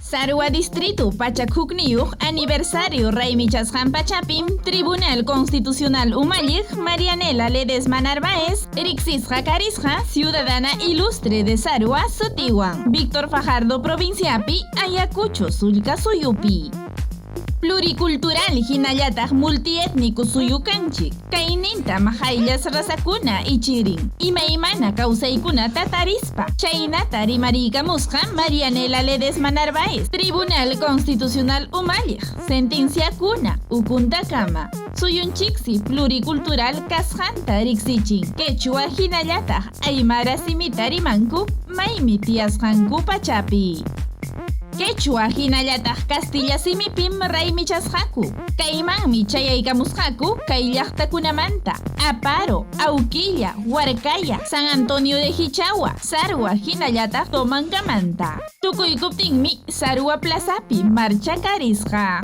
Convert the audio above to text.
Sarwa Distritu 101 aniversario raymichasqan pachapim Tribunal Constitucional umalliq Marianela Ledesma Narváez riqsisqa karisqa Ciudadana Ilustre de Sarwa sutiwan Víctor Fajardo provinciapi Ayacucho sullka suyupi. Pluricultural hinallataq multiétnico suyu kanchik, kaynintam hayllas razakuna ichirin, imaymana kawsaykunata tarispa. Chaynata rimariykamusqa Marianela Ledesma Narváez, Tribunal Constitucional umalliq, sentenciakuna ukuntakama, suyunchiksi pluricultural kasqanta riqsichin, quechua hinallataq aymara simita rimanku maymi tiyasqanku pachapi. Quechua hinallataq kastilla simipim raymichasqaku. Kaymanmi chayaykamusqaku kay llaqtakunamanta, Aparo, Auquilla, Huarcaya, San Antonio de Jichagua, Sarwa hinallataq Tomankamanta. Tukuykuptinmi Sarwa plazapi marcha karisqa.